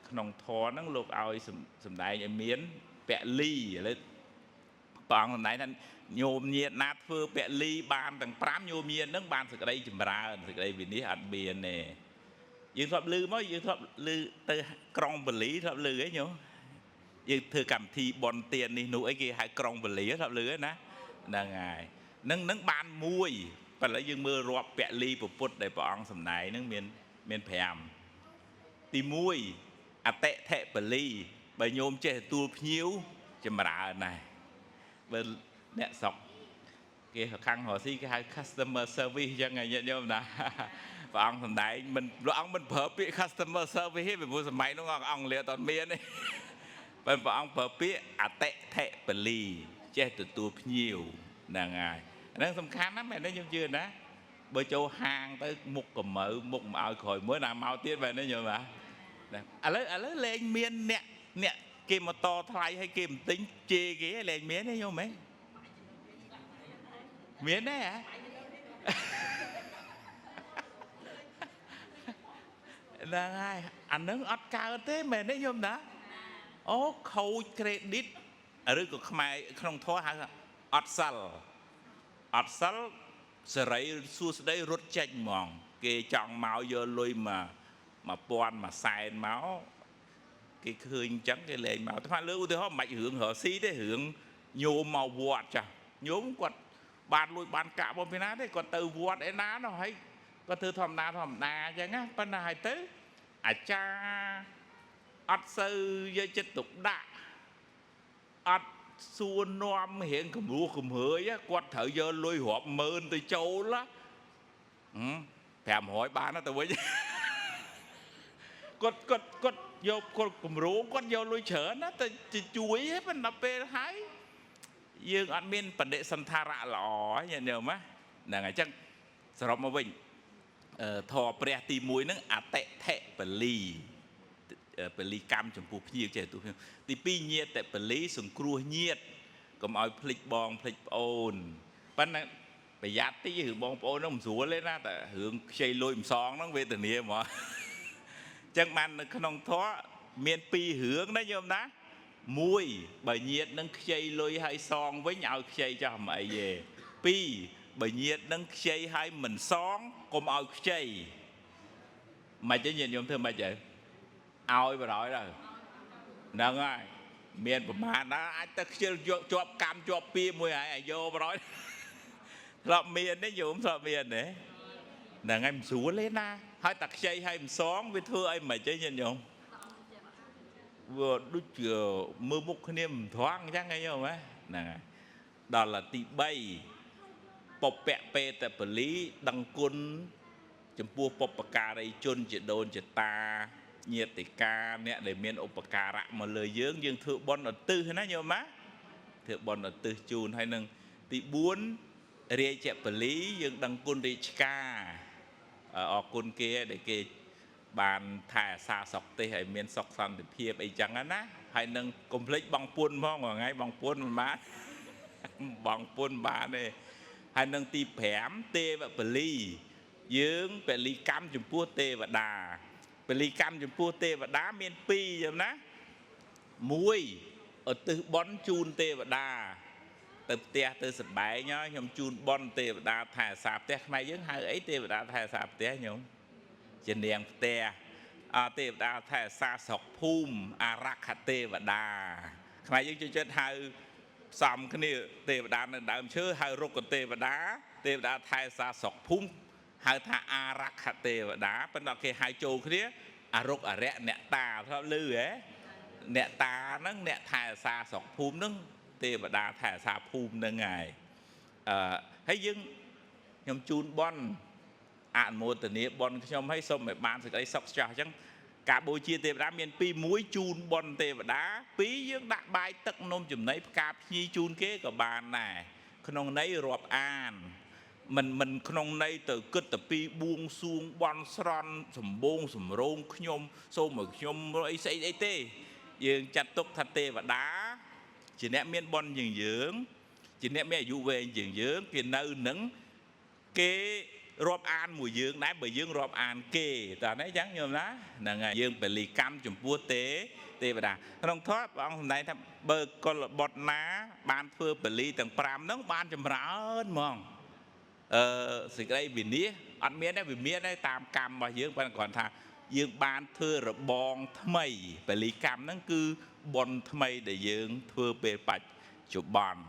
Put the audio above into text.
ក្នុងធម៌ហ្នឹងលោកឲ្យសម្ដែងឲ្យមានពលីឥឡូវព្រះអង្គសម្ដែងថាញោមញាតណាធ្វើពលីបានទាំង5ញោមញាតហ្នឹងបានសេចក្តីចម្រើនសេចក្តីវិនិច្ឆ័យអត់មានទេយើងធ្លាប់ឮមកយើងធ្លាប់ឮទៅក្រុងពលីធ្លាប់ឮហ៎ញោមយើងធ្វើកម្មវិធីបន់ទាននេះនោះអីគេហៅក្រុងពលីធ្លាប់ឮណាហ្នឹងហើយនឹងនឹងបានមួយប៉ុន្តែយើងមើលរាប់ពលីពុទ្ធដែលព្រះអង្គសម្ដែងហ្នឹងមាន5ទី1អតិថិពលីបើញោមចេះទទួលភ្ញៀវចម្រើនណាស់បើអ្នកស្រុកគេខាងរស់ស៊ីគេហៅ customer service អញ្ចឹងញាតិញោមណាព្រះអង្គសម្ដែងមិនព្រះអង្គមិនប្រើពាក្យ customer service ទេពីព្រោះសម័យនោះអង់គ្លេសអត់មានទេបើព្រះអង្គប្រើពាក្យអតិថិពលីចេះទទួលភ្ញៀវហ្នឹងហើយហ្នឹងសំខាន់ណាស់មែនទេខ្ញុំជឿណាបើចូលហាងទៅមុខកម្ៅមុខមិនឲ្យក្រោយមួយណាមកទៀតមែនទេញោមណាឥឡូវលែងមានអ្នកគេមកតថ្លៃឲ្យគេមិនទិញជេរគេលែងមានទេញោមហ៎មានទេហ៎ហ្នឹងហើយអានឹងអត់កើតទេមែនទេញោមណាអូខូច credit ឬក៏ខ្មែរក្នុងធម៌ហៅអត់សិលអត់សិលសេរីសួស្ដីរត់ចេញហ្មងគេចង់មកយកលុយមក1000មួយសែនមកគេឃើញអញ្ចឹងគេលែងមកថាលើឧទាហរណ៍មិនបាច់រឿងរកស៊ីទេរឿងញោមមកវត្តចាស់ញោមគាត់បានលួចបានកាក់មកពីណាទេគាត់ទៅវត្តឯណានោះហើយគាត់ធ្វើធម្មតាធម្មតាអញ្ចឹងណាប៉ុន្តែហើយទៅអាចារ្យអត់សូវយកចិត្តទុកដាក់អត់សួរនាំរៀងគំរោះគំរើយគាត់ត្រូវយកលុយរាប់ម៉ឺនទៅចូលណា500បានទៅវិញគាត់គាត់គាត់យកគាត់គម្រោងគាត់យកលុយច្រើនណាទៅជួយហ្នឹងប៉ុន្តែពេលហើយយើងអត់មានបដិសន្ធារៈល្អញាតិញោមណាហ្នឹងហើយអញ្ចឹងសរុបមកវិញធម៌ព្រះទី1ហ្នឹងអតិថិពលីពលីកម្មចំពោះភ្ញៀវចេះទូភ្ញៀវទី2ញាតិពលីសង្គ្រោះញាតិកុំឲ្យភ្លេចបងភ្លេចប្អូនប៉ុន្តែប្រយ័ត្នតិចរឿងបងប្អូនហ្នឹងមិនស្រួលទេណាតែរឿងខ្ចីលុយម្សងហ្នឹងវេទនាហ្មងអញ្ចឹងបាននៅក្នុងធម៌មានពីររឿងណាញោមណាមួយបើញាតនឹងខ្ចីលុយឲ្យសងវិញឲ្យខ្ចីចោះមិនអីទេពីរបើញាតនឹងខ្ចីឲ្យមិនសងកុំឲ្យខ្ចីមិនទេញាតញោមធ្វើមិនទេឲ្យបរោយទៅហ្នឹងហើយមានប្រមាណណាអាចទៅខ្ជិលយកជាប់កម្មជាប់ពីមួយហើយឲ្យយកបរោយធ្លាប់មានទេញោមធ្លាប់មានទេហ្នឹងហើយមិនស្រួលទេណាហើយតែខ្ចីឲ្យមិនសងវាធ្វើឲ្យមិនទេញាតិញោមវាដូចជាមើលមុខគ្នាមិនត្រង់អញ្ចឹងហីញោមហ្នឹងហើយដល់ទី3ពពៈពេតពលីដឹងគុណចំពោះបុព្វការីជនជាដូនជាតាញាតិកាអ្នកដែលមានឧបការៈមកលើយើងយើងធ្វើបុណ្យឧទ្ទិសណាញោមណាធ្វើបុណ្យឧទ្ទិសជូនហើយនឹងទី4រាជពលីយើងដឹងគុណរាជការអរគុណគេដែលគេបានថែអាសាសុកទេសឲ្យមានសុខសន្តិភាពអីចឹងណាហើយនឹងកុំភ្លេចបងពុនផងថ្ងៃបងពុនមិនបានបងពុនបានទេហើយនឹងទី5ទេវពលីយើងពលីកម្មចំពោះទេវតាពលីកម្មចំពោះទេវតាមាន2ចឹងណាមួយឧទ្ទិសបុណ្យជូនទេវតាទៅផ្ទះទៅសម្បែងហើយខ្ញុំជូនបុណ្យទេវតាថែអាសាផ្ទះខ្មែរយើងហៅអីទេវតាថែអាសាផ្ទះញោមជានាងផ្ទះអទេវតាថែអាសាស្រុកភូមិអារក្ខទេវតាខ្មែរយើងចូលចិត្តហៅផ្សំគ្នាទេវតានៅដើមឈើហៅរុក្ខទេវតាទេវតាថែអាសាស្រុកភូមិហៅថាអារក្ខទេវតាប៉ុន្តែគេហៅចូលគ្នាអរុក្ខអរិយអ្នកតាធ្លាប់ឮហ៎អ្នកតាហ្នឹងអ្នកថែអាសាស្រុកភូមិហ្នឹងទេវតាថែអាសាភូមិហ្នឹងហើយអឺហើយយើងខ្ញុំជូនបុណ្យអនុមោទនាបុណ្យខ្ញុំឲ្យសូមឲ្យបានសេចក្តីសុខចោះអញ្ចឹងការបូជាទេវតាមានពីរមួយជូនបុណ្យទេវតាពីរយើងដាក់បាយទឹកនំចំណីផ្កាភ្ញីជូនគេក៏បានដែរក្នុងន័យរាប់អានមិនក្នុងន័យទៅគិតតែពីបួងសួងបន់ស្រន់សម្បងសម្រងខ្ញុំសូមឲ្យខ្ញុំអីស្អីអីទេយើងចាត់ទុកថាទេវតាជាអ្នកមានបុណ្យជាងយើងជាអ្នកមានអាយុវែងជាងយើងគេនៅនឹងគេ រាប់អានមួយយើងដែរបើយើងរាប់អានគេតើនេះអញ្ចឹងញោមណាហ្នឹងហើយយើងពលិកម្មចំពោះទេទេវតាក្នុងធម៌ព្រះអង្គសម្ដែងថាបើកុលបុត្រណា បានធ្វើពលិទាំង5ហ្នឹងបានចម្រើនហ្មងអឺសេចក្តីវិនិច្ឆ័យអត់មានទេវាមានដែរតាមកម្មរបស់យើងប៉ុន្តែគ្រាន់ថាយើងបានធ្វើរបងថ្មីពលិកម្មហ្នឹងគឺបុណ្យថ្មីដែលយើងធ្វើពេលបច្ចុប្បន្ន